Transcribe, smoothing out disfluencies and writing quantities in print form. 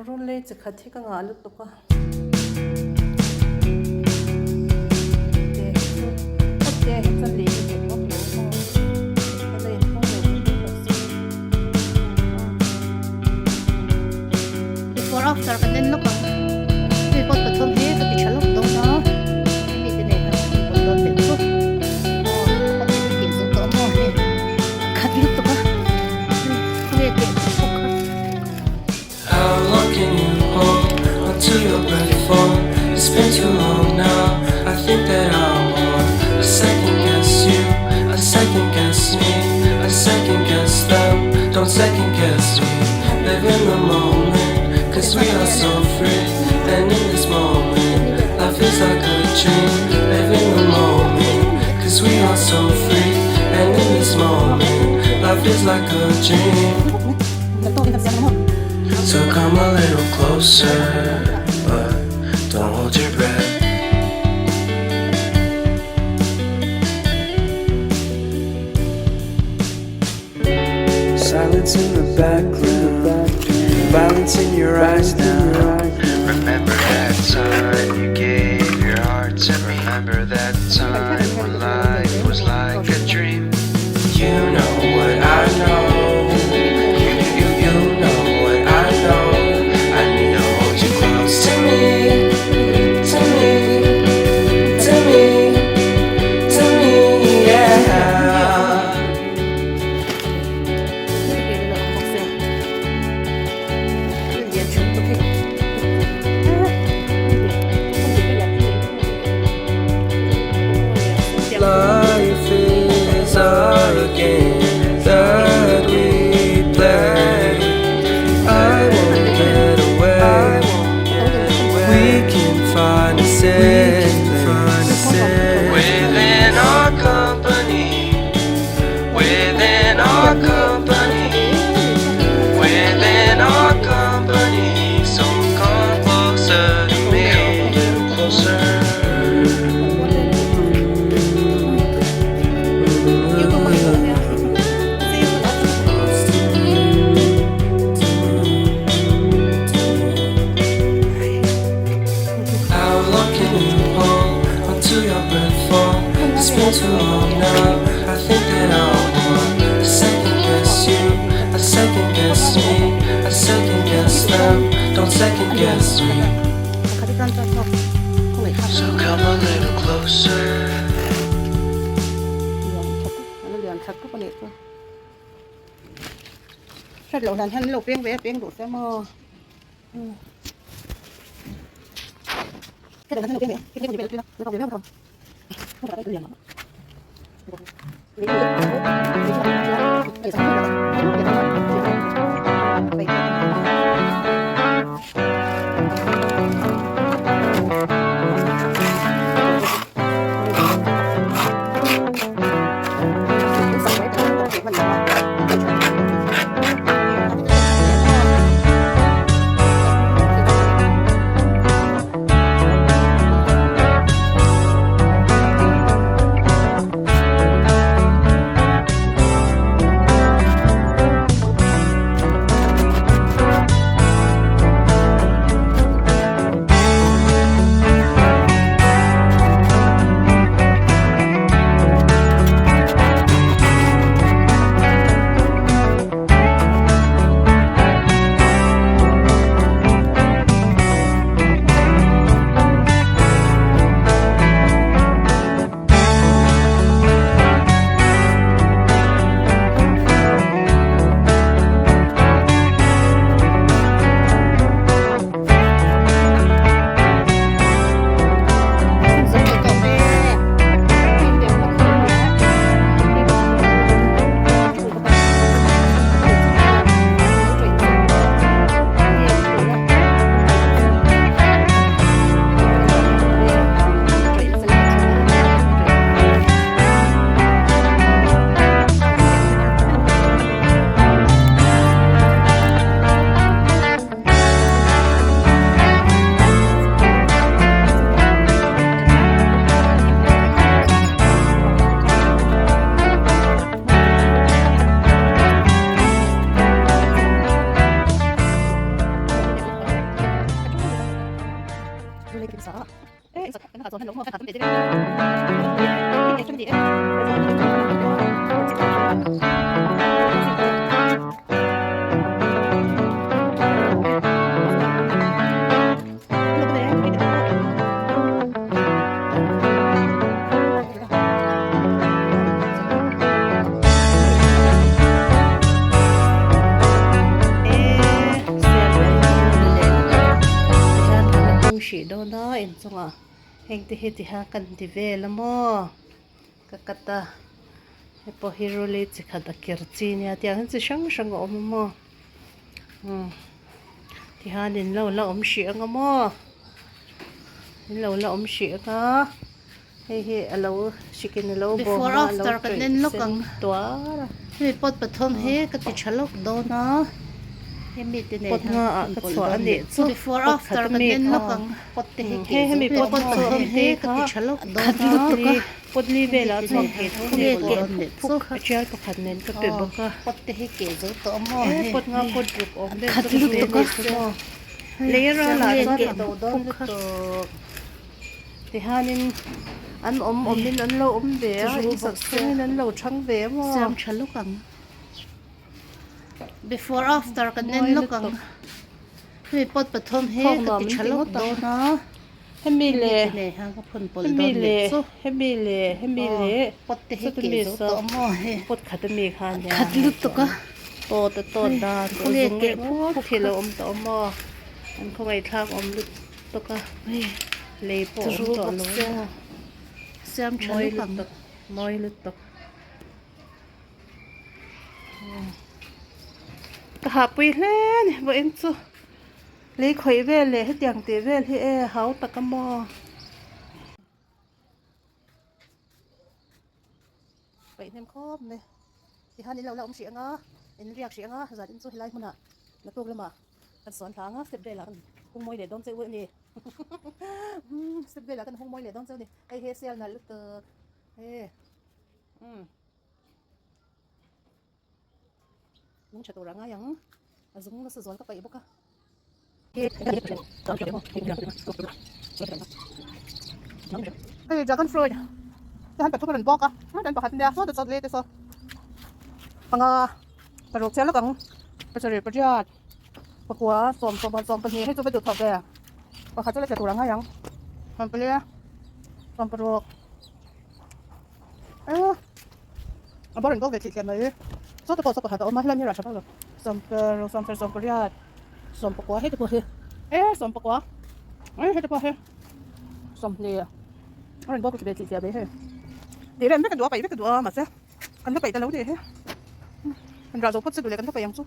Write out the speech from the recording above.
Purun lei chi khat hi ka ngah lutuk a. Before after kan en lawk ang hei pot pathum hi ka ti tha lawk dawn a hemi te nen khan kan pawlh dawn leh chu aw ka ti tih zawh tawh maw hei a khat lutuk a khawnge teh bawk kha. How long can you hold onto your breath for? It's been too long now. I think that I'm on. I second guess you, I second guess me, I second guess them. Don't second guess me. Live in the moment, cause we are so free. And in this moment, life is like a dream. Live in the moment, cause we are so free. And in this moment, life is like a dream. So come a little closer, but don't hold your breath. Silence in the background, violence in your eyes now. Remember that time you gave your heart to me. Remember that time when life was like a dream. You know what I know. You, you, you know what I know. I need to hold you close to me, to me, to me, to me, yeah. Life is a game that we play. I won't get away. We can find a safe place Within our company, within our company, within our company. So come closer to me, a little closer. How long can you hold onto your breath for? It's been too long now. I think that I want to second guess you, I second guess me, I second guess them. Don't second guess me. So come a little closer. Lian that tuk anih chu hriat loh hlan hian an lo peng ve a peng duh se maw hriat loh hlan hian an lo peng ve a. Hrih dawn a inchungah heng te hi tihian kan ti vel a maw ka cut a hei pawh hi ruli chi khat a ker chi nia tiang hian chi hrang hrang a awm a maw umm tihian in lo la awm hrih ang a maw in lo la awm hrih ang a hei hi a lo hrikin a lo bawm Before a a lo after kan tawih en lawk sen ang. tuar a. Hemi pot pathum hi ka ti tha lawk dawn a hemi te nen Pot hian nga ah phun ka pawlh chhuah dawn a nih nih chu before pot after khat kan ami en kha lawk ang pot te hi hei ke hemi zo pot pot chu pathum hei hi te ka kha ti tha lawk dawn khat a lutuk a pot li velah hemi te chuan nen ke hian tho phun nih pawlh ke dawn nih phuk chu a tial pakhat nen ka pe aw bawk a pot te hi ke zo tawh a maw he hei pot nga pot ruk awm vel khat chu ka pe lutuk a nih chu maw lei ralah hei chuan ke a do dawn phuk kha lutuk. Tihianin an awm awmin an lo awm ve a, in sak chhungin an lo chhang ve a maw? Siam tha lawk ang. Before after kan en lawk ang. Hemi pot pathum hi ka ti tha lawk dawn a. Hemi leh Hemi te nen hian ka phun pawlh hemi dawn nih leh chu. hemi leh hemi Aw leh pot te hi sawta ke mi zo saw tawh a maw hei. pot khat ami kha nia Khat lutuk a. Tawt a tawt dan tawh Khawnge zung keh reuh phuk phuk thil kha. a awm tawh a maw an khawngaihthlak awm lutuk. Tawk a lei pawh awm Turu tawh bawk lo sia maw siam tha mawi lutuk ang lutuk mawi lutuk ka hahpui hle a ni vawiin chu lei khawih vel leh hetiang tih vel hi e hau tak a maw. Peih hnem khawp mai tihian in lo la awm hrih ang a in riak hrih ang a zan in chu helai hmunah naktuk lamah kan sawn thla ang a step velah kan hung mawi leh dawn cheu a ni umm step velah kan hung mawi leh dawn cheu a ni hei hi sial nalh lutuk he umm lung tha tur a ngai ang a zung nasa zual ka paih bawk a. Hei dragon fruit te han pathum a rawn bawk a dan pakhat nia saw te saw le te saw panga paruk chiah lawk ang pasarih pariat pakua sawm sawm sawm pahnih hei chu va duh thawk ve pakhat chu la tla tur ang ngai ang sawm pali sawm paruk a bawr an bawk ve thlih thleh mai saw te pawh saw pakhat a awm a helai mi rah tha vak lo sawm paruk sawm sarih sawm pariat. Sawmpakua heti pawh hi e sawmpakua e heti pawh hi sawmhnih a rawn bawk ve tih chiah mai hei tih rem vek a duh a paih vek a duh a mahse kan la paih ta lo ni hi han rah zo phawt se duh leh kan la paih ang chu.